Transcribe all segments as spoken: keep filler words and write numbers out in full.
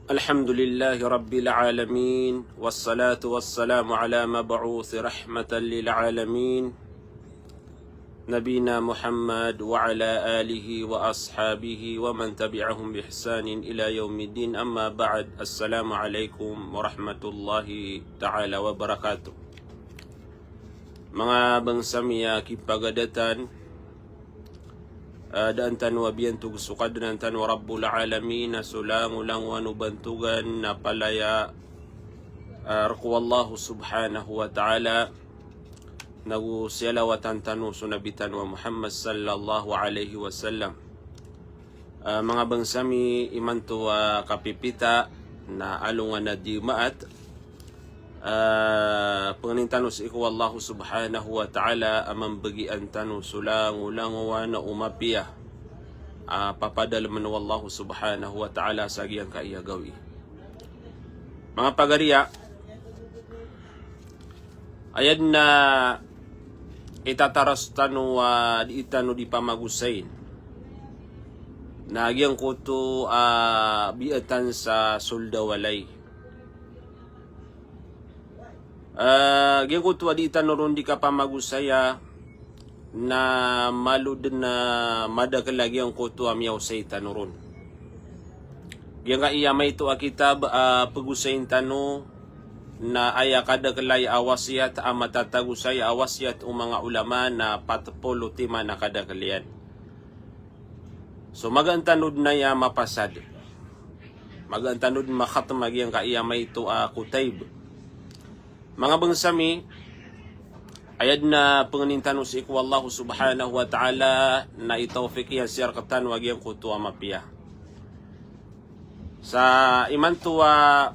الحمد لله رب العالمين، والصلاة والسلام على مبعوث رحمة للعالمين، نبينا محمد وعلى آله وأصحابه ومن تبعهم بإحسان إلى يوم الدين. أما بعد، السلام عليكم ورحمة الله تعالى وبركاته. Manga bangsa mi a kipagadatan, ah, daan tano a biyantog so Kadnan tano a Rabbul Alamin a so langolangowan o bantogan na palaya, ah, rk o Allah Subhanahu wa Ta'ala, nago siyalawatan tano so Nabi tano a Muhammad sallallahu alaihi wasallam. Ah, manga bangsa mi, imanto a kapipita na alongan a Jumaat, ah, pangnin tano sii ko Allah Subhanahu wa Ta'ala a mambagian tano so langolangowan o mapiya a papadalmn o Allah Subhanahu wa Ta'ala sa giyangkaya gawii. Manga pagariya, aya dn a itataras tano a dii tano di pamagosayin na giyangkoto a biyatan sa sold a walay. Ah, giyangkoto a dii tano ron di kapamagosaya na malo dn a madakl a giyangkoto a miyaosay tano ron. Giyangkaya maito a kitab a pagosayin tano na aya kadakl aya a wasiyat a matatagosay a wasiyat o manga ulama na pat polo timan a kadakl iyan. So magaan tano dn aya mapasad. Magaan tano dn makhatm a giyangkaya maito a kutayb. Manga bangsa mi, aya dn a pangnin tano sii ko Allah Subhanahu wa Ta'ala na itawfik iyan sii rktano a giyangkoto a mapiya. Sa imanto a,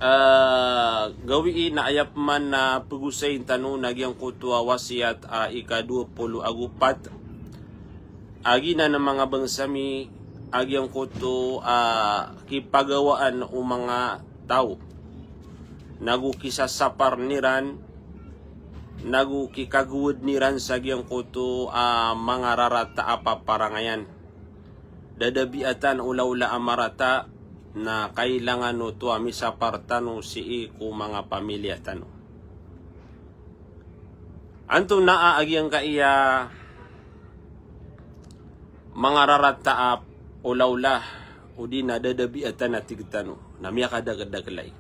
ah, gawii na aya pman a pagosayin tano na giyangkoto a wasiyat a ika dowa polo ago pat. A giyanan a manga bangsa mi a giyangkoto a kipagawaan o manga taw, nago kisasaparn iran, nago kikagowdn iran sa giyangkoto a manga rarata a paparangayan. Da da biyatan olaola a marata na kailangan oto a misapar tano sii ko manga pamilya tano. Antonaa a giyangkaya manga rarata a olaola odi na da da biyatan a tig tano na miyakadakdakl ai.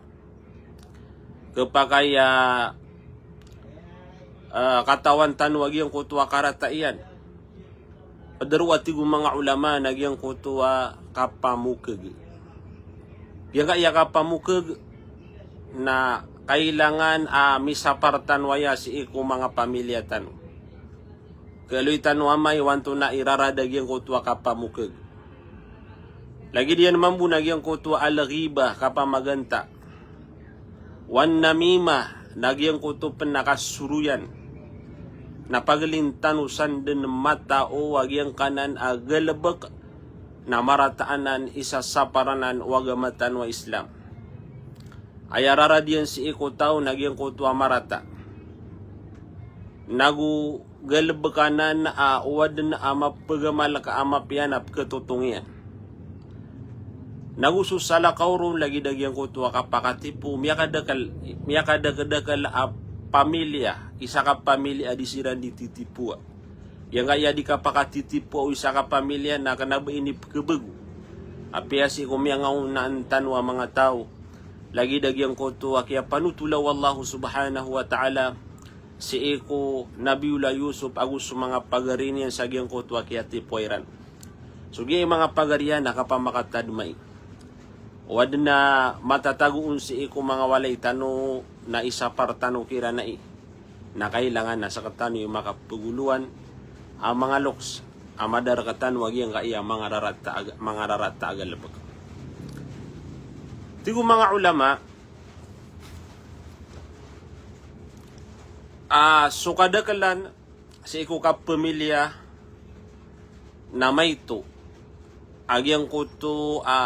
Khapakay a, ah, katawan tano a giyangkoto a karata iyan. Pd roo a tig o manga ulama na giyangkoto a kapamokg. Giyangkaya kapamokg na kailangan a misapar tano aya sii ko manga pamilya tano. Kaloy tano amay o antonaa i rarad a giyangkoto a kapamokg. Lagid iyan mambo na giyangkoto a al-ghibah, kapamaganta. Wan namimah, na giyangkoto pn a kasoroyan. Na paglin tano san dn matao a giyangkanan a galbk na marata anan isasapar anan o agama tano a Islam. Aya rarad iyan sii ko taw na giyangkoto a marata. Nago galbk anan a o adn a mapagamal ka a mapiya na pkhatotong iyan. Nago so salakaw ron lagid a giyangkoto a kapakatipo, miyakadakl, miyakadakdakl a pamilya, isa ka pamilya a di siran di titipoa. Giyangkaya di kapakatitipoa o isa ka pamilya na kna ba inipkhabago. Apiya sii ko miyangaonaan tano a manga taw. Lagid a giyangkoto a kiyapanotola o Allah Subhanahu wa Ta'ala sii ko Nabiyullah Yusuf ago so manga pagari niyan sa giyangkoto a kiyatipoa iran. So giya i manga pagari iyan a kapamakatadmai. O adn a matatago on sii ko manga walay tano na isapar tano kiran ai. Na kailangan a sktano i makapagoloan a manga loks a madar rktano a giyangkaya manga rarata a, manga rarata a galbk. Tig o manga ulama, a so kadaklan sii ko kapamilya na maito a giyangkoto a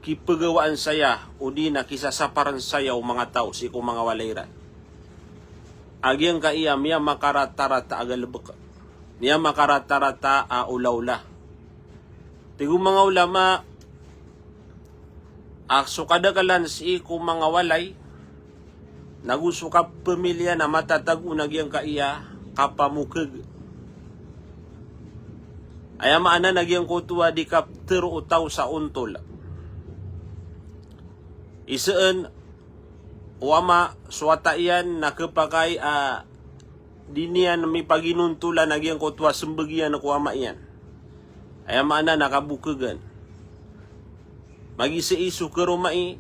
kipagawaan saya odi na kisasaparan saya o manga taw sii ko manga walay iran. A giyangkaya miyamakaratarataa a galbk, miyamakaratarataa a olaola. Tig o manga ulama, A so kadakelan sii ko manga walay, nago so kapamiliya na matatago na giyangkaya kapamokeg. Aya maana na giyangkoto a di kaptero o taw sa ontol. Iseen o ama so wata iyan na kepakay a di niyan mipaginontolan a giyangkoto a sembag iyan ko ama iyan. Aya maana na kabokegan. Magisii so karoma i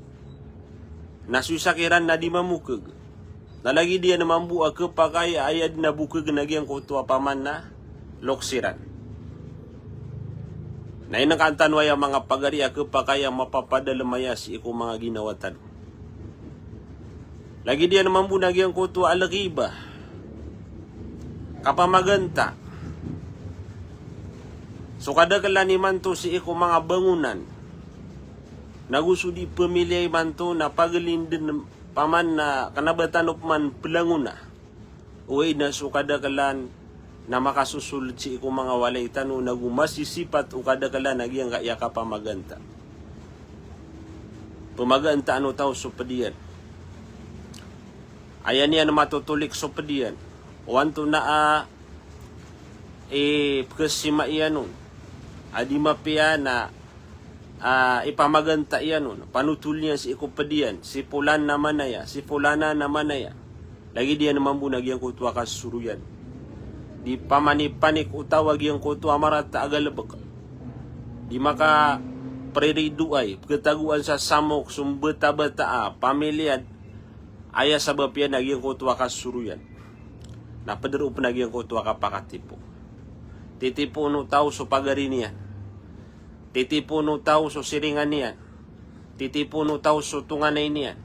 na so isa kiran na di mamokeg. Na lagid iyan mambo a kepakay a aya den a bokeg na giyangkoto a paman na loks iran. Na inengkan tano aya manga pagari a kepakay a mapapadalem aya sii ko manga ginawa tano. Lagid iyan mambo na giyangkoto a al-ghibah, kapamaganta. So kadakelan imanto sii ko manga bangonan, nago so di pamiliya imanto na pagelin den paman na kena ba tano peman pelangona. Oway na so kadakelan na makasosoled sii ko manga walay tano nago masisipat o kadakelan a giyangkaya kapamaganta. Pemagantaan o taw so ped iyan. Aya niyan matotolik so ped iyan. O antonaa i pekesima iyan on a di mapiya na a ipamaganta iyan on, panotol iyan sii ko ped iyan, si polan na manaya, si polana na manaya. Lagid iyan mambo na giyangkoto a kasoroyan. Di pamanipanik o taw a giyangkoto a marata a galebek. Di makapriridoay, peketagoan sa samok so mbetabata a pamiliya. Aya sabap iyan a giyangkoto a kasoroyan na pederopen a giyangkoto a kapakatipo. Titipoon o taw so pagari niyan. Titipoon o taw so siringan iyan. Titipoon o taw so tonganay niyan.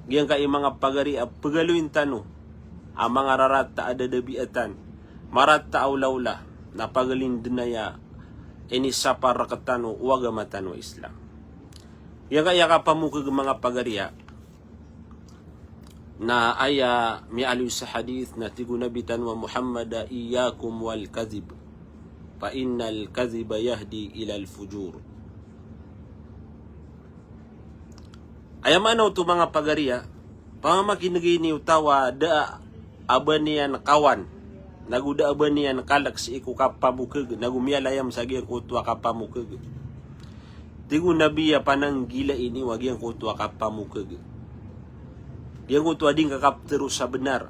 Giyangkai manga pagari a pegaloyin tano a manga rarata a dadabiatan, marata a olaola, na pagelin den aya inisapar rektano o agama tano a Islam. Giyangkaya kapamokeg manga pagari a Na aya miyaaloy sa hadith na tig o Nabi tano a Muhammad a, "Iyyakum wal kadhib, fa innal kadhiba yahdi ilal fujur." Aya maana oto manga pagari a, pamamakinegi niyo taw a da a ba niyan kawan, nago da a ba niyan kalek sii ko kapamokeg, nago miyalayam sa giyangkoto a kapamokeg. Tig o Nabi a pananggilai niyo a giyangkoto a kapamokeg. Giyangkoto a di ngka kaptero sa benar.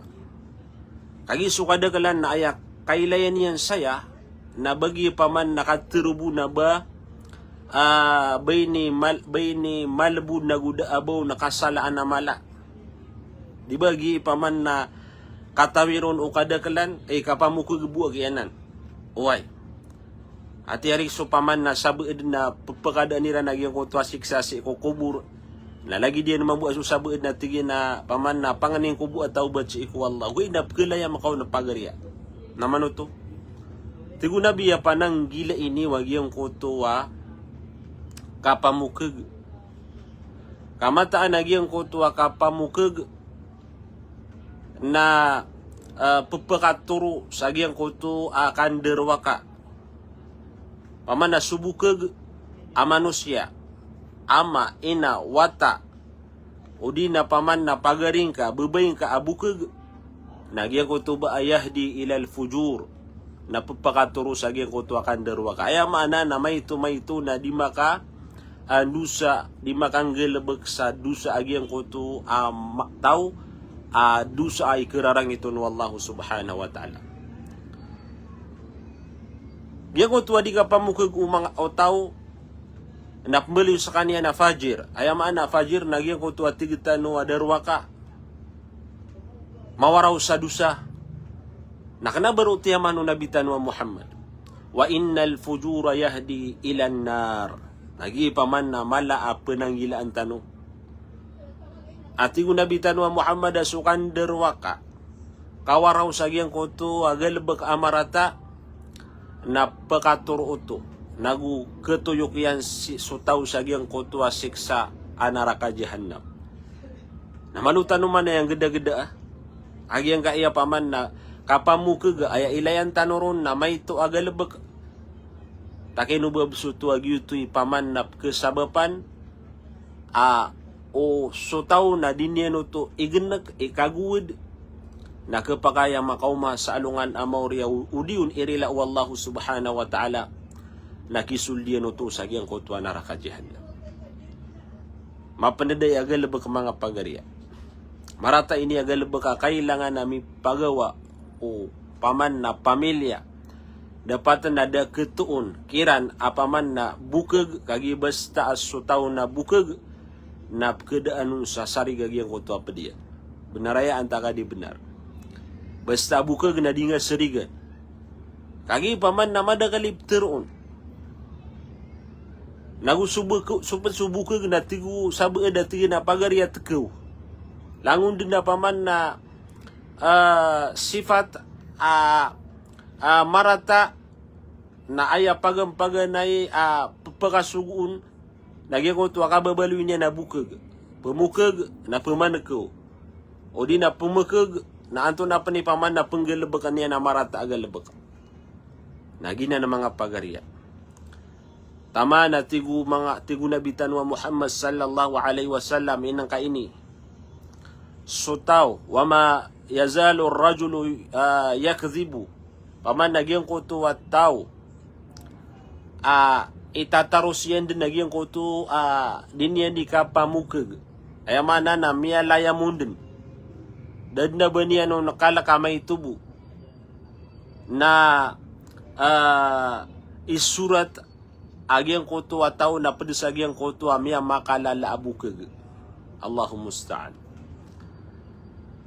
Kagiya so kadakelan na aya kailayan iyan saya, na ba giya paman na katero bo na ba, ah, ba ini mal-, ba ini malebod nago da a ba on kasalaan a mala. Di ba giya paman na katawi ron o kadakelan, eh, kapamokeg bo a giyanan. Oway. Ati ari so paman na sabaad na pepekadaan iran a giyangkoto a siksa sii ko kobor. Na lagid iyan mambo a so sabaad na tig iyan a paman na pangnin ko bo a tawbat sii ko Allah. Ogaid na pekelayam ka on a pagari a. Na mano oto? Tig o Nabi a pananggilai niyo a giyangkoto a kapamokeg. Ka mataan a giyangkoto a kapamokeg na, eh, pepekatoro sa giyangkoto a kandarowaka. Paman na so bokeg a manosiya, ama, ina, wata, o di na paman na pagari ngka, bebay ngka a bokeg, na giyangkoto ba a yahdi ilal fujur, na pepekatoro sa giyangkoto a kandarowaka. Aya maana na maito-maito na di maka a dosa, di makanggalebek sa dosa a giyangkoto a ma-, taw a dosa a ikerarangit on o Allah subhanahu wa ta'ala. Giyangkoto a di kapamokeg o manga o taw na pembaloy sekaniyan a fajir. Aya maana a fajir na giyangkoto a tig tano a darowaka. Mawaraw sa dosa. Na kena ba ron tiyaman o Nabi tano a Muhammad, "Wa innal fujura yahdi ilan nar." Na giya paman na mala a penanggilaan tano. A tig o Nabi tano a Muhammad a so kandarowaka, kawaraw sa giyangkoto a galebek a marata, na pekatoro oto, nago ketoyok iyan si, so taw sa giyangkoto a siksa a naraka jahannam. Na malo tano man aya nggedageda a, a giyangkaya paman na kapamokeg a aya ilayan tano ron na maito a galebek. Takino ba besoto a giyoto i paman na pekesabapan a, o so taw na di niyan oto igenek, ikagowed, na kepakay a makaoma sa alongan a maori a o, odi on irila o Allahu subhanahu wa ta'ala, na kisold iyan oto sa giyangkoto a naraka jahannam. Mapened aya a galebek, manga pagariya. Marata ini a galebek a kailangan a mipagawa o paman na pamilya. Dapat na da ketoon kiran a paman na bokeg, kagiya basta a so taw na bokeg, na pekedaan on sa sarig a giyangkoto a ped iyan. Benar aya antaa ka di benar. Basta bokeg na di nga serigan. Kagiya paman na madakel i peteroon. Nago so bokeg, so ped so bokeg na tig o sabaad a tig iyan a pagariya, tekew. Langon den a paman na, ah, sifat a, ah, marata na aya pagan-paganay a pepakasogoon, na giyangkoto a kababaloy niyan na bokeg. Pemokeg na pemanekew. Odi na pemekeg na antonaa pen i paman na penggalebeken iyan a marata a galebek. Na giyanan a manga pagariya. Taman a tig o manga, tig o Nabi tano a Muhammad sallallahu alaihi wasallam, inengka ini. So taw, wa ma yazalu rajulu, ah, yakdhibu. Paman na giyangkoto a taw a itataros iyan den a giyangkoto a di niyan di kapamokeg. Aya maana na miyalayam on den. Da den a ba niyan on kalek a maito bo. Na, ah, isorat a giyangkoto a taw na ped sa giyangkoto a miyamakalala a bokeg. Allahul musta'an.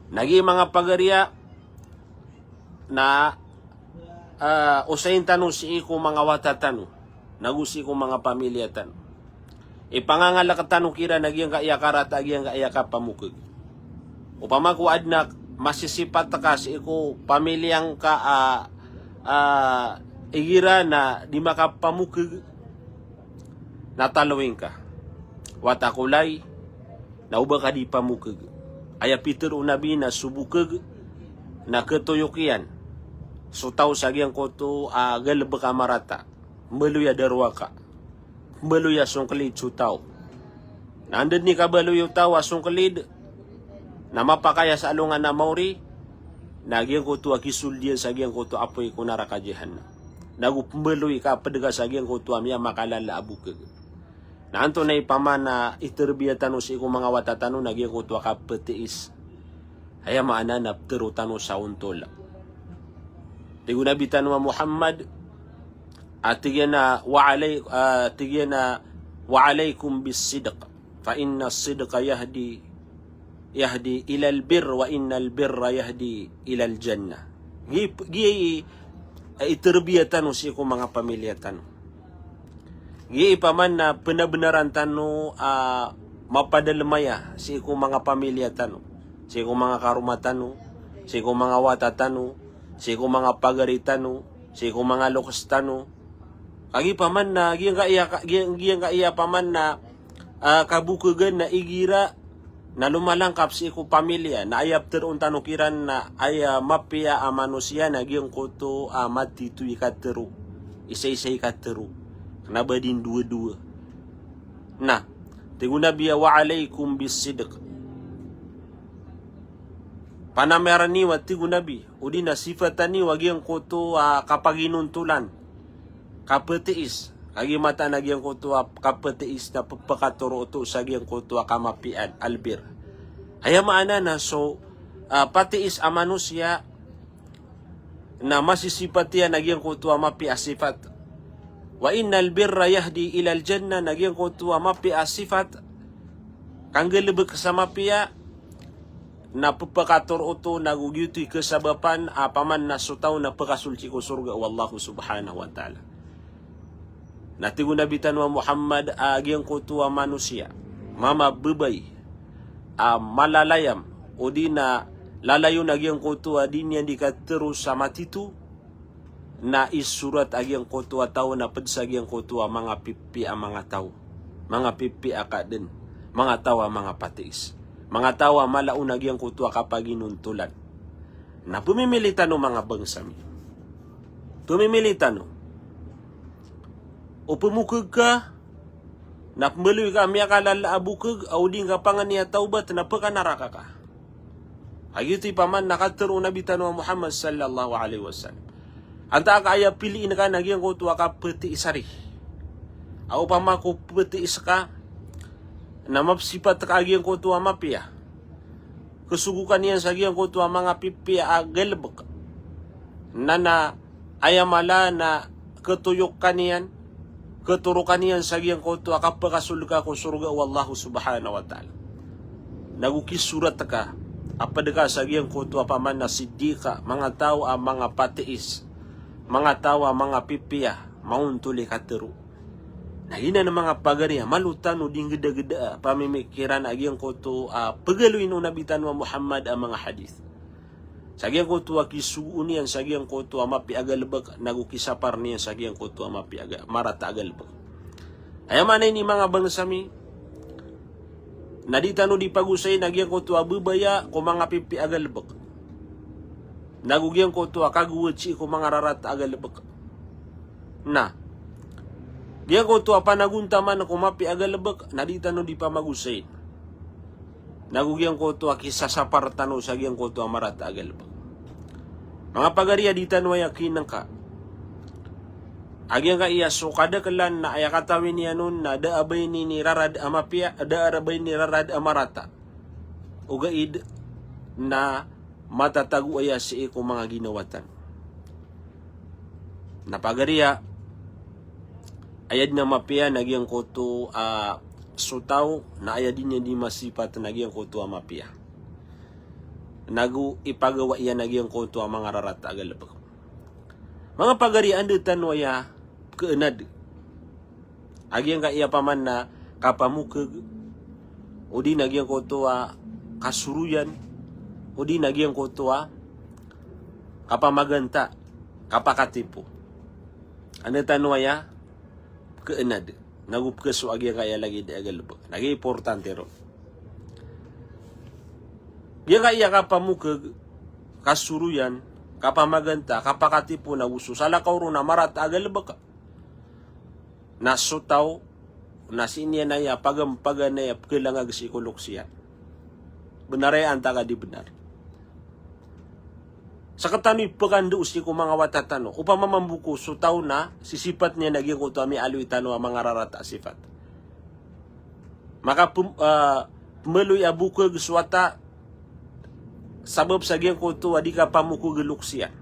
Na giya manga pagariya, na, ah, osayin tano sii ko manga wata tano, nago sii ko manga pamilya tano. Ipangangalek tano kiran a giyangkaya karata, a giyangkaya kapamokeg. Opama ko aden a masisipat ka sii ko pamilya ngka a, ah, igira na di makapamokeg, na talowing ka. Wata ko lay, na oba ka di pamokeg. Aya pitero o Nabi na so bokeg na ketoyok iyan so taw sa giyangkoto a galebek a marata. Mbaloy a darowaka. Mbaloy a songkelid so taw. Na anda den i kabaloy o taw a songkelid, na mapakay a sa alongan a maori, na giyangkoto a kisold iyan sa giyangkoto a apoy ko naraka jahannam. Nago pembaloy ka ped ka sa giyangkoto a miyamakalala a bokeg. Na antonaa i paman a iterbiya tano sii ko manga wata tano na giyangkoto a kapetiis. Aya maana na petero tano sa ontol. Tig o Nabi tano a Muhammad, a tig iyan a wa alay-, a tig iyan a wa alaykum bis sidq, fa inna sidqa yahdi, yahdi ilal birr, wa innal birra yahdi ilal jannah. Gi, gi, eh, iterbiya tano sii ko manga pamilya tano. Gi paman na penabenaran tano a mapadalem aya sii ko manga pamilya tano, sii ko manga karoma tano, sii ko manga wata tano, sii ko manga pagari tano, sii ko manga lokes tano. Kagiya paman na giyangkaya, giya, giyangkaya paman na, ah, kabokegan na igira na lomalangkap sii ko pamilya, na aya peteroon tano kiran na aya mapiya a manosiya na giyangkoto a matito i katero. Isa-isa i katero. Kena ba di ndowa-dowa. Na tig o Nabi a wa alaykum bis sidq. Panamiyaran iyo a tig o Nabi, odi na sifatan iyo a giyangkoto a kapaginontolan. Kapetiis. Kagiya mataan a giyangkoto a kapetiis na pepakatoro oto sa giyangkoto a kamapiyaan, al birr. Aya maana na so, ah, patiis a manosiya na masisipat iyan a giyangkoto a mapiya a sifat. Wa innal birra yahdi ilal jannah, na giyangkoto a mapiya a sifat kanggalebek sa mapiya, na pepakatoro oto nago giyoto i kasabapan a paman na so taw na pekasold sii ko sorga o Allahu subhanahu wa ta'ala. Na tig o Nabi tano a Muhammad a giyangkoto a manosiya, mama, bebay, a malalayam, odi na lalayon a giyangkoto a di niyan di katero sa matito, na isorat a giyangkoto a taw na ped sa giyangkoto a manga pipiya a manga taw, manga pipiya a kaden, manga taw a manga patiis, manga taw a mala on a giyangkoto a kapaginontolan. Na pemimili tano, manga bangsa mi. Pemimili tano. O pemokeg ka, Na pmbaloy ka a miyakalala a bokeg, a o di ngka pangni a tawbat na pkanaraka ka. A giyoto i paman na katharo o Nabi tano a Muhammad sallallahu alaihi wasallam. Antaa ka aya piliin ka na giyangkoto a kaptiis ari. A opama ko ptiis ka, na mapsipat ka a giyangkoto a mapiya. Ksogo ka niyan sa giyangkoto a manga pipiya a galbk. Na na aya mala na katoyok ka niyan, katoro ka niyan sa giyangkoto a kapakasold ka ko sorga o Allah subhanahu wa ta'ala. Nago kisorat ka a pd ka sa giyangkoto a paman na siddiqa, manga taw a manga patiis, manga taw a manga pipiya, maontol i katharo. Na giyanan manga pagari a malo tano di nggdagda a pamimikiran a giyangkoto a pagaloyn o Nabi tano a Muhammad a manga hadith. Sa giyangkoto a kisogoon iyan sa giyangkoto a mapiya a galbk, nago kisapar niyan sa giyangkoto a mapiya a ga-, marata a galbk. Aya maana ini manga bangsa mi, na di tano di pagosayin a giyangkoto a babaya ko manga pipiya a galbk. Nago giyangkoto a kagowad sii ko manga rarata a galbk. Na giyangkoto a panagontaman ko mapiya a galbk, na di tano di pamagosayin. Nago giyangkoto a kisasapar tano sa giyangkoto a marata a galbk. Manga pagari a di tano aya kinangka a giyangkaya so kadaklan na aya katawi niyan on na da a ba ini rarad a mapiya, da a ba ini rarad a marata. Ogaid na matatago aya sii ko manga ginawa tano. Na pagari a, aya dn a mapiya na giyangkoto a so taw, na aya dn iyan di masipat na giyangkoto a mapiya. Nago ipagawa iyan a giyangkoto a manga rarata a galbk. Manga pagari a, anda tano aya pkhaanad a giyangkaya paman na kapamokeg, odi na giyangkoto a kasoroyan, odi na giyangkoto a kapamaganta, kapakatipo. Anda tano aya pkhaanad, nago pkhasowa a giyangkaya lagid a galbk. Na giya importante ron. Giyangkaya kapamokeg, kasoroyan, kapamaganta, kapakatipo, nago so salakaw ron a marata a galbk na so taw na sii niyan aya pagampaganay a pkhalangag sii ko loks iyan. Bnar aya antaa ka di bnar. Sktano i pkandao sii ko manga wata tano. Opama mambo ko so taw na sisipat niyan a giyangkoto a miyaaloy tano a manga rarata a sipat. Maka pm-, ah, pmbaloy a bokeg so wata sabap sa giyangkoto a di kapamokeg i loks iyan.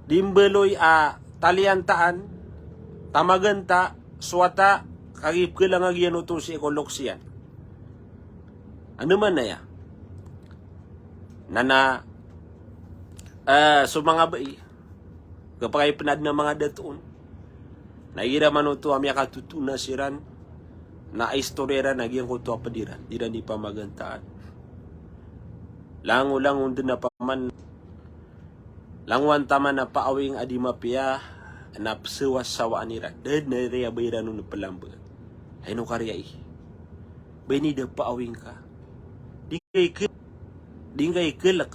Di mbaloy a taliyantaan, tamaganta so wata, kagiya pkhalangag iyan oto sii ko loks iyan. Anda man aya? Na na, eh, so manga bai, kapakay pn a adn a manga dato on. Na igira man oto a miyakatotoona siran, na istorya iran a giyangkoto a pd iran, di iran di pamagantaan. Langolangon dn a paman, langowan taman a paawing a di mapiya, na psawasawaan iran. Da dn a aya ba iran on plamba. Hay ino kariya i. Ba ini da paawing ka. Di ngka ike-, di ngka ikelek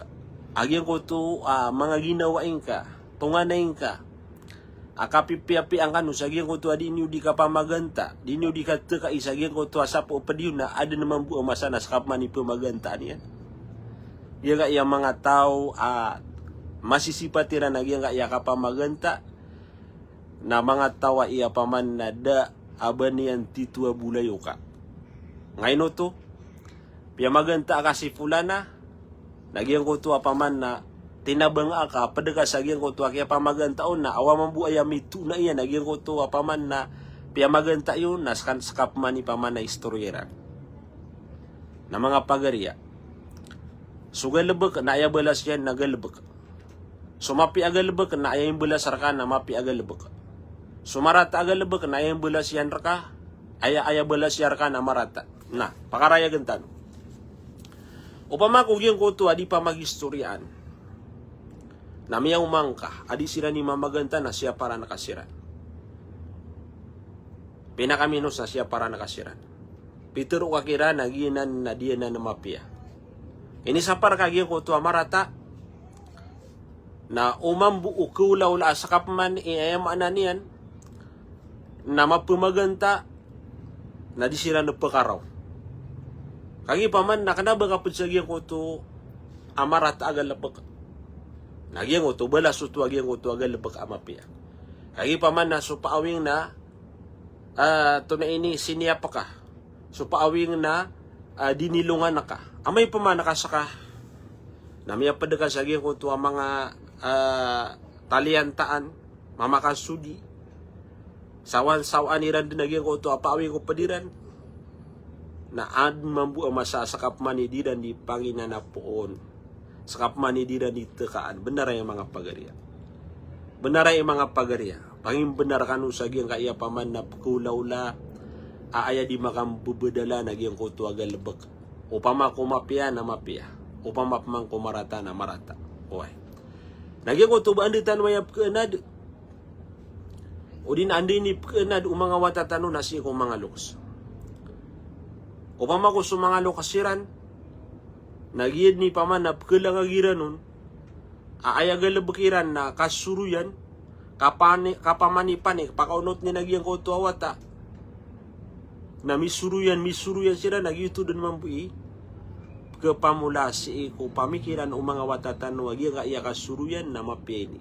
a giyangkoto a manga ginawa ingka, tonganay ingka a kapipiyapiya ngka on sa giyangkoto a di niyo di kapamaganta, di niyo di kathakai sa giyangkoto a sapo o pd iyo na adn mambo a masa na ska pman i pamagantaan iyan. Giyangkaya manga taw a masisipat iran a giyangkaya kapamaganta, na manga taw a aya paman na da a ba niyan tito a bolayoka. Ngaino oto, piyamaganta ka si folana, na giyangkoto a paman na tinabang aka, pd ka sa giyangkoto a kiyapamaganta on na, awa mambo aya mitoona iyan a giyangkoto a paman na piyamaganta iyo, na ska, ska pman i paman a istorya iran. Na manga pagariya, so galbk na aya balas iyan na galbk. So mapiya a galbk na aya imbalas rka na mapiya a galbk. So marata a galbk na aya imbalas iyan rka, aya, aya balas iyan rka na marata. Na pakarayagn tano. Opama ko giyangkoto a di pamagistoryaan na miyaoma ngka a di siran i mamaganta na siyaparan ka siran. Pinakaminos na siyaparan ka siran. Pitharo ka kiran a giyanan na di anan a mapiya. Inisapar ka giyangkoto a marata. Na o mambo o khaolaola a ska pman i aya maana niyan na maphamaganta, Na di siran pekaraw. Kagiya paman na kena ba kaped sa giyangkoto a marata a galebek. Na giyangkoto balas oto a giyangkoto a galebek a mapiya. Kagiya paman na so paawing na, ah, tonaa ini, siniyap ka. So paawing na, ah, dinilongan ka. Amay paman na ka seka na miyaped ka sa giyangkoto a manga, ah, taliantaan, mamakasodi. Sawan-sawan iran den a giyangkoto a paawing ko ped iran. Na aden mambo a masa a seka pman i di iran di panginanapoon. Seka pman i di iran di tekaan. Benar aya manga pagariya. Benar aya manga pagariya. Pangimbenar kano sa giyangkaya paman na pekaolaola a aya di makambebedala na giyangkoto a galebek. Opama ko mapiya na mapiya. Opama pman ko marata na marata. Oway. Na giyangkoto ba anda tano aya pekeenad. O di na anda ini pekeenad o manga wata tano na sii ko manga lokes. Opama ko so manga lokes iran, na giya den i paman na pekelangag iran on a aya galebek iran na kasoroyan, kapani-, kapamanipanik, pakaonot niyan a giyangkoto a wata. Na misoroyan, misoroyan siran a giyoto den mambo i pekepamola sii ko pamikiran o manga wata tano a giyangkaya kasoroyan na mapiya ini.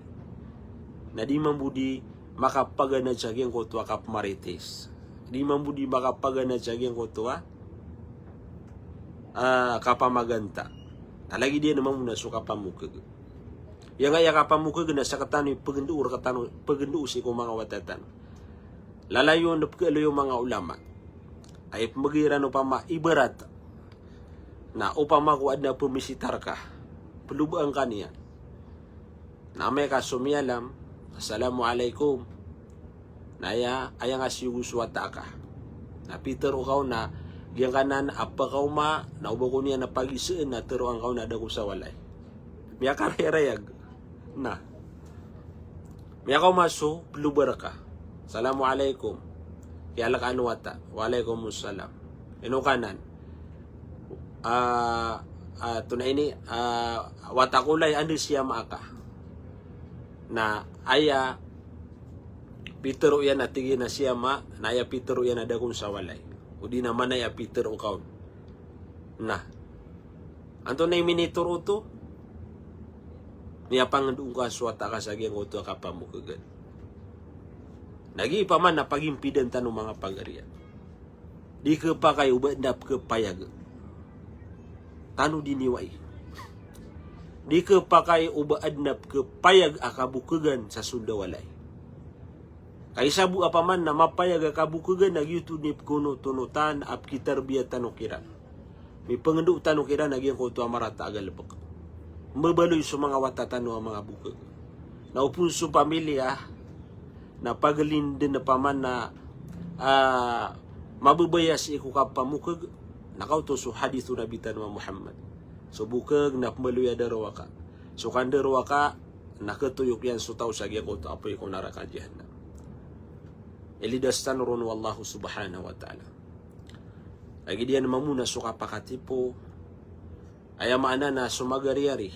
Na di mambo di makapaganad sa giyangkoto a kapemarites. Di mambo di makapaganad sa giyangkoto a, ah, kapamaganta. Na lagid iyan mambo na so kapamokeg. Giyangkaya kapamokeg na sekatano i pegendo rekatano, pegendo sii ko manga wata tano. Lalayon na pekealoy o manga ulama a ipemegay iran opama ibarat na opama ko aden a pemisitar ka, pelobaan ka niyan. Na amay ka so miyalam, "Assalamu alaikum." Na aya, aya nga siyogo so wata aka. Na pitero ka on na giyangkanan a pekaoma, na o ba ko niyan a pagiseen na teroan ka on na da ko sa walay. Miyakarayarayag. Na miyakaoma so peloba reka. "Assalamu alaikum." Kiyalek ano wata. "Wa alaikumussalam." Ino kanan? Ah, ah, tonaa ini, ah, wata ko lay, anda si ama aka? Na aya pitero iyan na tig iyan a si ama, na aya pitero iyan na da kon sa walay. O di na mana aya pitero ka on. Na antonaa i minitoro oto? Miyapangendoon ka so wata aka sa giyangkoto a kapamokegan. Na giya paman na pagimpidan tano manga pagariya. Di kepakay o ba aden a pekepayag. Tano di niwai. Di kepakay o ba aden a pekepayag a kabokegan sa soled a walay. Ka isa bo a paman na mapayag a kabokegan na giyoto i pekonotonotan a pekitarbiya tano kiran. Mipengendo tano kiran a giyangkoto a marata a galebek. Mabaloy so manga wata tano a manga bokeg. Na opama so pamilya na pagelinden a paman na, ah, mababaya sii ko kapamokeg, na kaoto so hadith o Nabi tano a Muhammad. So bokeg na pembaloy a darowaka. So kandarowaka na ketoyok iyan so taw sa giyangkoto a apoy ko naraka jahannam. Ilidas tano ron o Allahu subhanahu wa ta'ala. Lagid iyan mambo na so kapakatipo, aya maana na so magariyari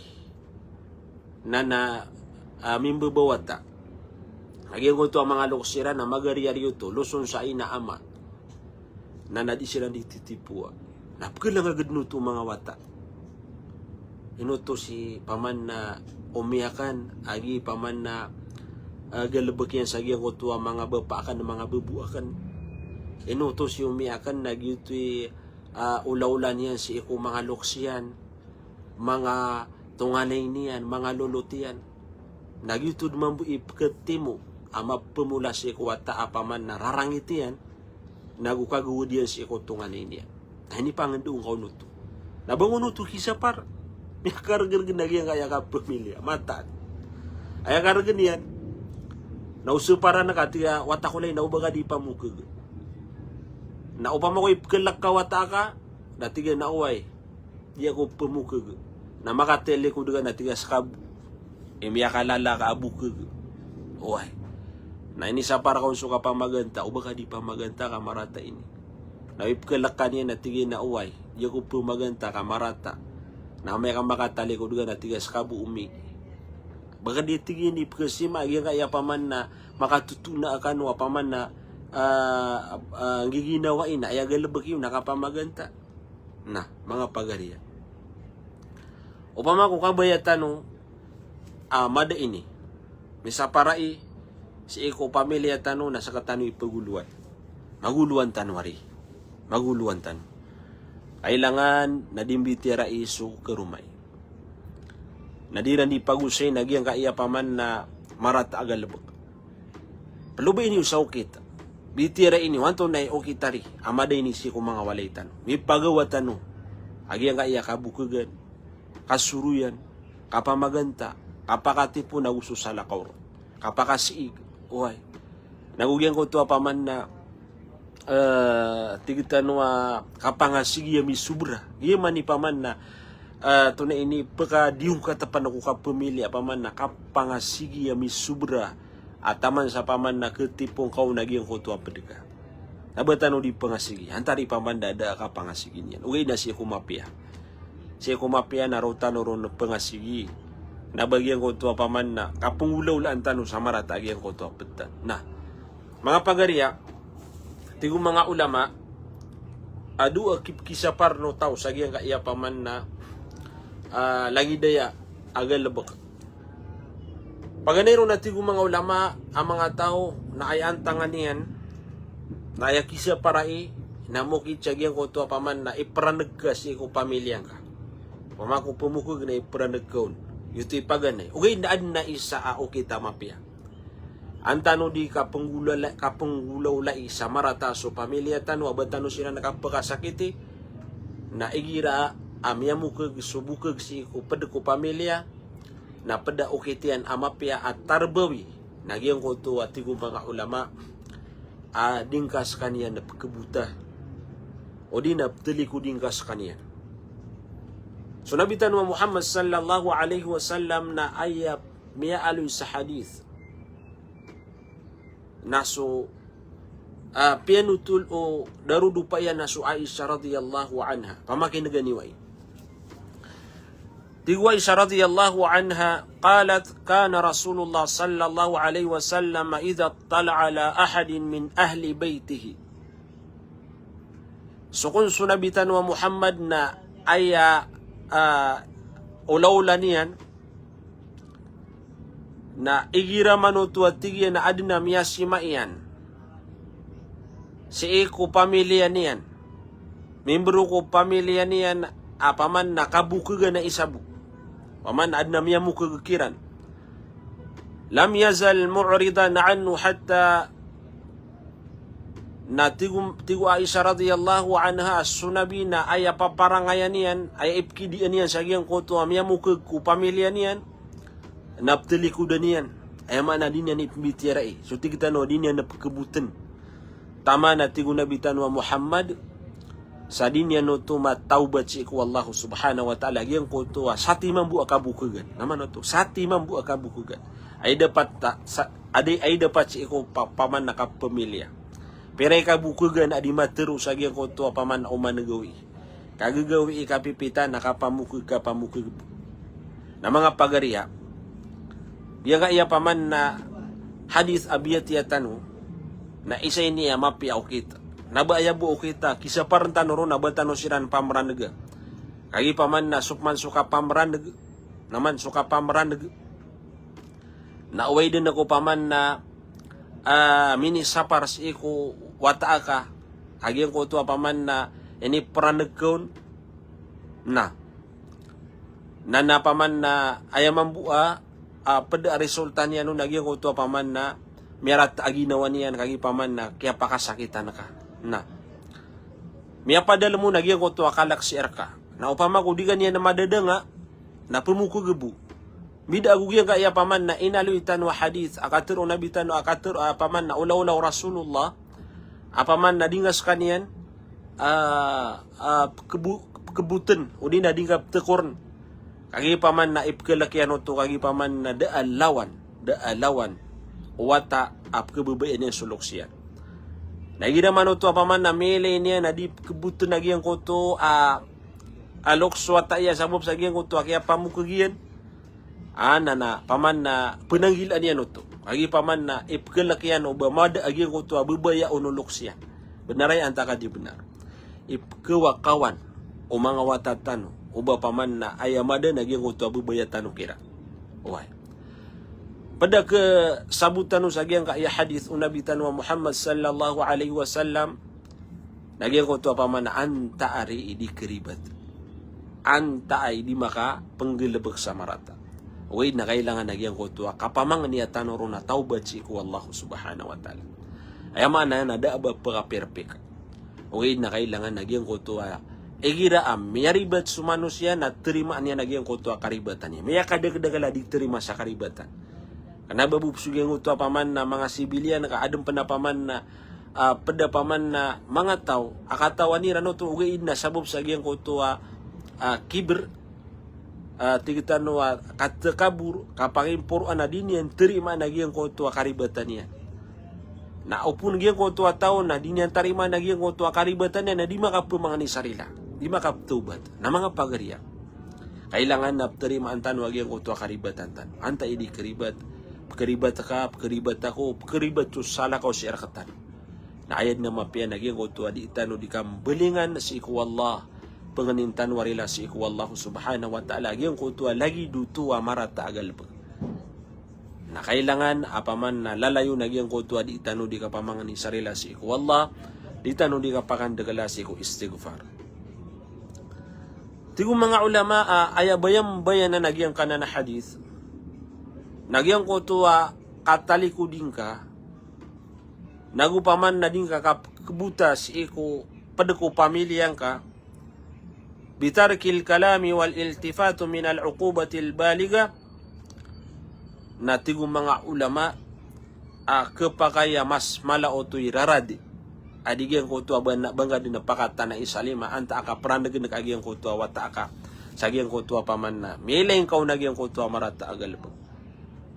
na, na, ah, mimbebawata. Lagid iyan oto a manga lokes iran na magariyari oto, loson sa ina ama. Na na di siran di titipoa. Na pekelang a ged noto manga wata. Ino oto si paman na omi aken, agi paman na, ah, galebek iyan sa giyangkoto a manga bapa aken, manga bebo aken. Ino oto si omi aken, na giyoto i, ah, olaola niyan sii ko manga lokes iyan, manga tonganay niyan, manga lolot iyan. Na giyoto den mambo i peketimo a mapemola sii ko wata a paman na rarangit iyan, nago kagowad iyan sii ko tonganay niyan. Na inipangendoon ka on oto. Na ba ngkoto kisapar? Miyakaregeregen a giyangkaya kapamilya. Mataan. Aya karegen iyan. Na o saparan ka tig a wata ko lay na o ba ka di pamokeg. Na opama ko ipekelek ka wata aka, na tig iyan a oway. Di ako pemokeg. Na makatalikod ka na tig a seka bo. Eh, miyakalala ka a bokeg. Oway. Na inisapar ka on so kapamaganta, o ba ka di pamaganta ka marata ini. Na ipekelek ka niyan na tig iyan a oway. Di ako pemaganta ka marata. Na amay ka makatalikod ka na tig a seka bo omi. Ba ka di tig iyan ipekesima, giyangkaya paman na makatotona aken o a paman na ah, ah, giginawai na aya galebek iyo na kapamaganta. Na, manga pagariya, opama ko kabaya tano a mada ini, misaparai sii ko pamilya tano na sekatano i pagolowan. Magolowan tano ari. Magolowan tano. Kailangan na di mbitiyarai so karomai. Na di ran di pagosay na giyangkaya paman na marata a galebek. Plobai niyo sa okit. Bitiyarai niyo antonaa i okit ari a mada ini sii ko manga walay tano. Mipagawa tano a giyangkaya kabokegan, kasoroyan, kapamaganta, kapakatipon ago so salakaw ron, kapakasiig. Oway. Na go giyangkoto a paman na, eh, tig tano a kapangasigi a misobra. Giya man i paman na, eh, antonaa ini, pekadiyokatepan ko kapamilya a paman na kapangasigi a misobra a taman sa paman na ketipon ka on a giyangkoto a ped ka. Na ba tano di pengasigi, antaa i paman da a da a kapangasigi niyan. Ogaid na sii ko mapiya. Sii ko mapiya na roo tano ron pengasigi. Na ba giyangkoto a paman na kapengolawlaan tano sa marata a giyangkoto a ped tano. Na, manga pagariya, tig o manga ulama, a dowa a kip-, kisapar o taw sa giyangkaya paman na, ah, lagid aya a galebek. Paganay ron na tig o manga ulama a manga taw na aya antangan iyan, na aya kisaparai, na mokit sa giyangkoto a paman na iperaneg ka sii ko pamilya ngka. Opama ko pemokeg na iperaneg ka on. Giyoto i paganay. Ogaid na aden a isa a okit a mapiya. An tano di kapenggolala-, kapenggolawlai sa marata so pamilya tano, a ba tano siran kapekasakiti, na igira a miyamokeg so bokeg sii ko ped ko pamilya, na ped a okit iyan a mapiya a tarbawi, na giyangkoto a tig o manga ulama a di ngka sekaniyan pekebota, odi na petelikodi ngka sekaniyan. So Nabi tano a Muhammad sallallahu alaihi wasallam na aya miyaaloy sa hadith na so, ah, piyanotol o darodopa iyan na so Aisha radhiyallahu anha. Pamakinega niyo ai. Tig o Aisha radhiyallahu anha, qalat, kana Rasulullah sallallahu alaihi wasallam idha ittala'a ala ahadin min ahli baytihi. So kon so Nabi tano a Muhammad na aya, ah, olaola niyan, na igira man oto a tig iyan a aden a miyasima iyan sii ko pamilya niyan, membro ko pamilya niyan, a paman na kabokegan a isa bo, paman aden a miyamokeg kiran. Lam yazal mu'ridan anhu hatta, na tig o, tig o Aisha radhiyallahu anha, so Nabi na aya paparangayan iyan, aya ipkidian iyan sa giyangkoto a miyamokeg ko pamilya niyan, na petelikodan iyan. Aya maana di niyan ipembitiyarai. So tig tano di niyan pekeboten. Taman a tig o Nabi tano a Muhammad, sa di niyan oto matawbat sii ko Allah subhanahu wa ta'ala giyangkoto a satiman bo a kabokegan. Na man oto, satiman bo a kabokegan. Ay dapat ta-, sa-, adi, ay dapat sii ko pa-, paman a kapamilya. Pira i kabokegan a di matero sa giyangkoto a paman a oman a gawii. Kagagawii, kapipitan, na kapamokeg, kapamokeg. Na manga pagariya, giyangkaya paman na hadith a biyatiya tano, na isa ini a mapiya a okit. Na ba aya bo okit a kisaparen tano ron, na ba tano siran pamranega. Kagiya paman na so man so kapamraneg, na man so kapamraneg, na oway den ko paman na, ah, minisapar sii ko wata aka, a giyangkoto a paman na iniperaneg ka on, na, na, na paman na aya mambo a, ah, ped a resulta niyan on a giyangkoto a paman na miyarata a ginawa niyan, kagiya paman na kiyapakasakitan ka. Na miyapadalem on a giyangkoto a kalaksi reka. Na opama ko di ka niyan madadanga, na pemokeg bo. Mbida ago giyangkaya paman na inaloy tano a hadith, a katero o Nabi tano, a katero, a paman na olaola o Rasulullah, a paman na di ngka sekaniyan, ah, ah, pekebo-, pekeboten, odi na di ngka petekoren. Kagiya paman na ipkelek iyan oto, kagiya paman na da a lawan, da a lawan o wata a pekebebaian iyan so loks iyan. Na igira man oto a paman na miyailay niyan a di pekeboten a giyangkoto a, a loks o wata iyan sabap sa giyangkoto a kiyapamokeg iyan, Ana na paman na penanggilaan iyan oto. Kagiya paman na ipkelek iyan o ba mada a giyangkoto a bebaya o noloks iyan. Benar aya antaa ka di benar. Ipkewakawan o manga wata tano o ba paman na aya mada na giyangkoto a bebaya tano kiran. Oway. Ped a kesabot tano sa giyangkaya hadith o Nabi tano a Muhammad sallallahu alaihi wasallam, na giyangkoto a paman na antaa ari i di keribat. Antaa i di makapenggelebek sa marata. Ogaid na kailangan a giyangkoto a kapamangnia tano ron a tawbat sii ko Allah subhanahu wa ta'ala. Aya maana niyan na da a ba pekaperpek. Ogaid na kailangan a giyangkoto a igira a miyaribat so manosiya na terimaan iyan a giyangkoto a karibatan iyan. Miyakadakdakl a di terima sa karibatan. Kena ba bo so giyangkoto a paman na manga sibiliyan ka aden pen a paman na, ah, ped a paman na manga taw a katawan iran oto, ogaid na sabap sa giyangkoto a, ah, kibr, ah, tig tano a katakabur, kapangimporoan a di niyan terimaan a giyangkoto a karibatan iyan. Na opon giyangkoto a taw na di niyan tarimaan a giyangkoto a karibatan iyan na di makapemangni sa rila, di makapetawbat. Na manga pagari a kailangan na peterimaan tano a giyangkoto a karibatan tano. Antaa i di keribat, pekeribat ka, pekeribat ako, pekeribat so salakaw sii rektano. Na aya den a mapiya na giyangkoto a di tano di kambelingan sii ko Allah, pengenin tano a rila sii ko Allah subhanahu wa ta'ala, giyangkoto a lagid oto a marata a galebek. Na kailangan a paman na lalayon a giyangkoto a di tano di kapamangni sa rila sii ko Allah, di tano di kapakandakla sii ko istighfar. Tig o manga ulama a aya bayambayanan a giyangkanan a hadith, na giyangkoto a katalikodi ngka, nago paman na di ngka kapekebota sii ko ped ko pamiliya ngka, bitarkil kalami wal iltifatu minal uqubatil baligha. Na tig o manga ulama a kepakay a mas mala oto i rarad a di giyangkoto a ba na, ba ngka den a pakatanai sa lima, antaa ka peranegen ka giyangkoto a wata aka sa giyangkoto a paman na miyailay ngka on a giyangkoto a marata a galebek.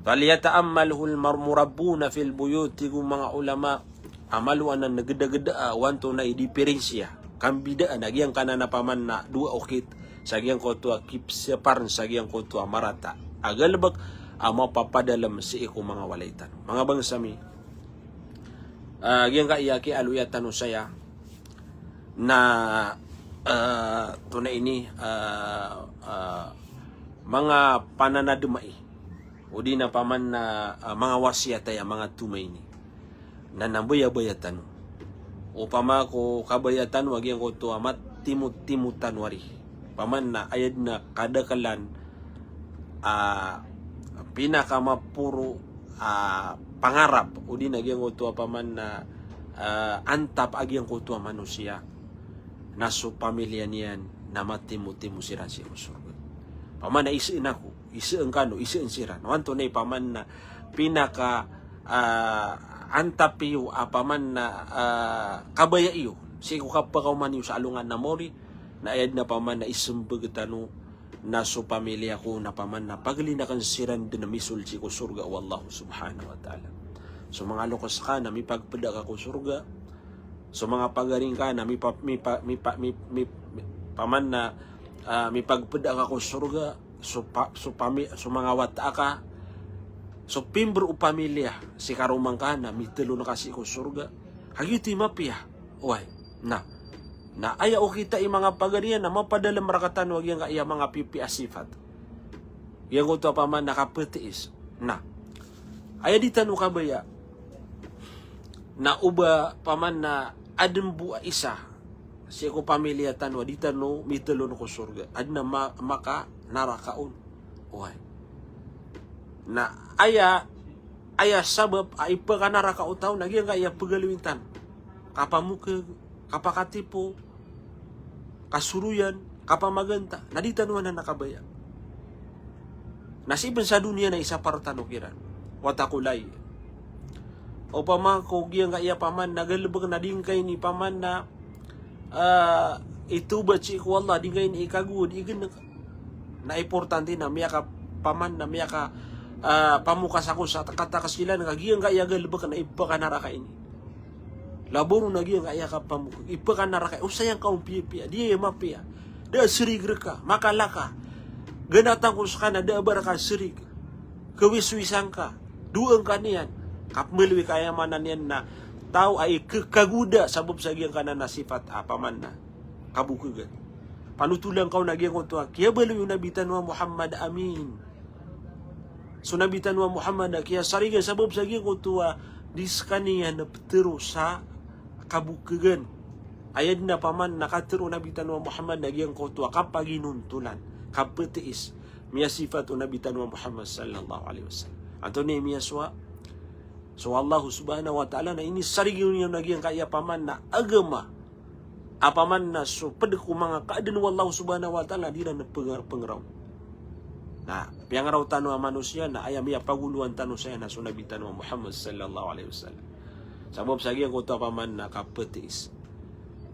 Falyata'ammalhul mar-, murabbuna fil buyut, tig o manga ulama a maloan a negedageda a wanto na i diperensiya, kambidaan a giyangkanan a paman na dowa okit sa giyangkoto a kipseparen sa giyangkoto a marata a galebek a mapapadalem sii ko manga walay tano. Manga bangsa mi, ah, giyangkaya kiyaaloya tano saya na, ah, tonaa ini, ah, ah, manga pananademai. O di na paman na, ah, manga wasiyat aya manga tomaini. Na nambayabaya tano. Opama ko kabaya tano a giyangkoto a matimotimo tano ari. Paman na aya den a kadaklan a pinakamaporo a pangarap o di na giyangkoto a paman na, ah, antap a giyangkoto a manosiya na so pamiliya niyan na matimotimo siran sii ko sorga. Paman na iseen ako, iseen kano, iseen siran. Wanto na i paman na pinaka, ah, antap iyo a paman na, ah, kabaya iyo sii ko kapakaoma niyo sa alongan a maori, na aya den a paman na isembag tano na so pamiliya ko na paman na paglinaken siran den a misold sii ko sorga o Allah subhanahu wa ta'ala. So manga loks ka na mipagpeda ka ko sorga. So manga pagari ngka na mipa-, mipa-, mipa-, mi-, mi-, mi-, paman na, ah, mipagpeda ka ko sorga. So pa-, so pami-, so manga wata aka, so pimber o pamiliya sii karoma ngka na mitelon ka sii ko sorga. Kagiya oto i mapiya. Oway. Na, na aya okit a i manga pagari iyan na mapadalem rektano a giyangkaya manga pipiya a sifat. Giyangkoto a paman na kapetiis. Na aya di tano kabaya na o ba paman na aden bo a isa sii ko pamiliya tano a di tano mitelon ko sorga, aden a ma-, makanaraka on. Oway. Na aya, aya sabap a ipekanaraka o taw na giyangkaya pegaloyin tano. Kapamokeg, kapakatipo, kasoroyan, kapamaganta, na di tano anan a kabaya. Na sii pen sa doniya na isapar tano kiran. Wata ko lay. Opama ko giyangkaya paman na galebek na di ngka ini paman na, ah, itawbat sii ko Allah, di ngka ini ikagowad, igenek. Na importante na miyaka paman na miyaka, ah, pamokas ako sa katakas ilan ka giyangkaya galebek na ipekanaraka ini. Laboro na giyangkaya kapamokeg, ipekanaraka, o sayang ka on piyapiya, di aya mapiya. Da a serig reka, makala ka. Ganatan ko seka na da a ba reka serig. Kawiswisan ka, doa ngka niyan. Kapmbaloy ka aya maana niyan na taw a ika kagoda sabap sa giyangkanan a sifat a paman na kabokhagan. Panotolan ka on a giyangkoto a kiyabaloy o Nabi tano a Muhammad, amin. So Nabi tano a Muhammad a kiyasarigan sabap sa giyangkoto a di skaniyan ptero sa kabokhagan. Aya dn a paman na katero o Nabi tano a Muhammad na giyangkoto a kapaginontolan, kaptiis. Miyasifat o Nabi tano a Muhammad sallallahu alaihi wasallam. Antonaa i miyasowa? So Allah subhanahu wa ta'ala na inisarigan iyan a giyangkaya paman na agama a paman na so pd ko manga kaadn o Allah subhanahu wa ta'ala di ran png-, pngraw. Na piyangraw tano a manosiya na aya miyapagoloan tano saya na so Nabi tano a Muhammad sallallahu alaihi wasallam. Sabap sa giyangkoto a paman na kaptiis.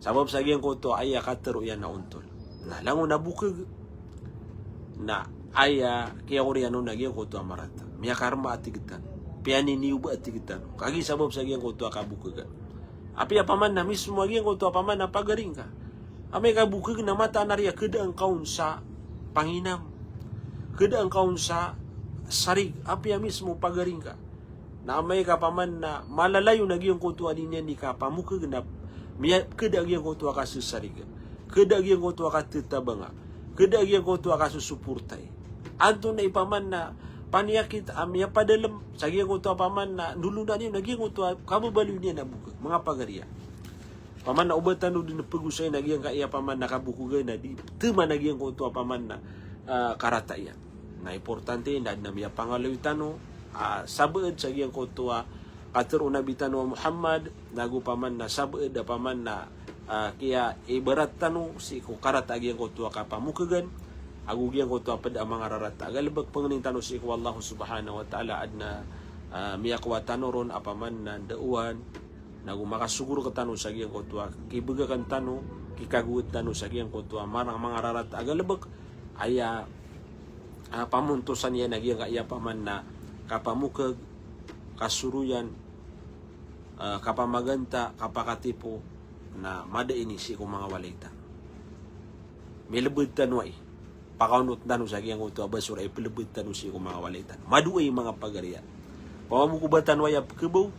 Sabap sa giyangkoto a aya katero iyan a ontol. Na langon a bokhag. Na aya kiyaoriyan on a giyangkoto a marata. Miyakarma a tig tano. Piyaniniyoba a tig tano. Kagiya sabap sa giyangkoto a kabokhagan. Apiya paman na mismo a giyangkoto a paman na pagari ngka. Amay ka bokhag na mataan a riya khadaan ka on sa panginam. Khadaan ka on sa sarig. Apiya mismo pagari ngka. Na amay ka paman na malalayon a giyangkoto a di niyan di kapamokhag na miya-, khada a giyangkoto a kasesarig. Khada a giyangkoto a katetabanga. Khada a giyangkoto a kasosoportai. Antonaa i paman na paniyakit a miyapadalm sa giyangkoto a paman na ndolonan iyan a giyangkoto a kababaloy niyan a bokhag. Manga pagari a paman na oba tano dn pgosayn a giyangkaya paman na kabokhagan a di taman a giyangkoto a paman na, ah, karata iyan. Na importante na adn a miyapangaloy tano, ah, sabaad sa giyangkoto a katero o Nabi tano a Muhammad, nago paman na sabaad a paman na, ah, kiyaibarat tano sii ko karata a giyangkoto a kapamokhagan, ago giyangkoto a pd a manga rarata a galbk. Pangnin tano sii ko Allah subhanahu wa ta'ala adn a, ah, miyakowa tano ron a paman na ndaowan, nago makasogo rktano sa giyangkoto a kibgakn tano, kikagowad tano sa giyangkoto a marang manga rarata a galbk, aya, ah, pamontosan iyan a giyangkaya paman na kapamokhag, kasoroyan, ah, kapamaganta, kapakatipo, na mada ini sii ko manga walay tano. Milbd tano ai. Pakaonot tano sa giyangkoto a basora i plbd tano sii ko manga walay tano. Madoay manga pagari a. Pamamoko ba tano aya pkhabaw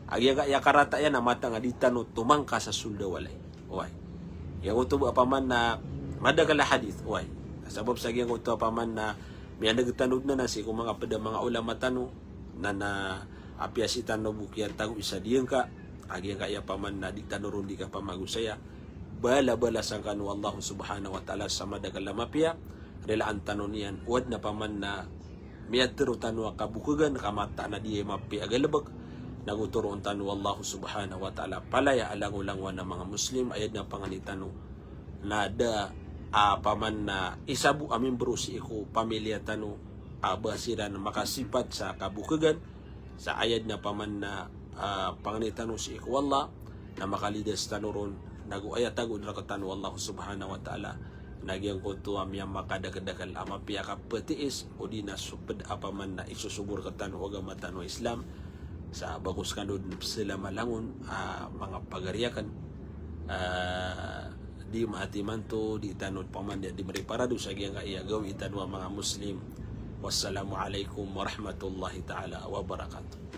a giyangkaya karata iyan a matag a di tano tomangka sa sold a walay. Oway. Giyangkoto ba paman na madakl a hadith. Oway. Sabap sa giyangkoto a paman na miyaneg tano dn na sii ko manga pd a manga ulama tano. Na, na apiya sii tano bo kiyatago isa diyangka a giyangkaya paman na di tano ron di kapamagosaya. Bala-balasan kano o Allah subhanahu wa ta'ala sa madakl a mapiya, rilaan tano niyan, o adn a paman na miyatharo tano a kabokhagan, ka mataan a di mapiya a galbk, nago toroon tano o Allah subhanahu wa ta'ala, palaya a langolangowan a manga Muslim, aya dn a pangni tano, na da a paman na isa bo a mimbro sii ko pamilya tano, a ba siran makasipat sa kabokhagan, sa aya dn a paman na, ah, pangni tano sii ko Allah, na makalidas tano ron, nago aya tago dn rktano o Allah subhanahu wa ta'ala, na giyangkoto a miyamakadakdakl a mapiya a kaptiis, odi na so pd a paman na isosogo rktano o agama tano a Islam, sa bago skano dn pzalama langon, ah, manga pagari akn, ah, di maati imanto, di tano paman di, di mriparado sa giyangkaya gawii tano a manga Muslim. Wassalamu alaikum warahmatullahi ta'ala wabarakatuh.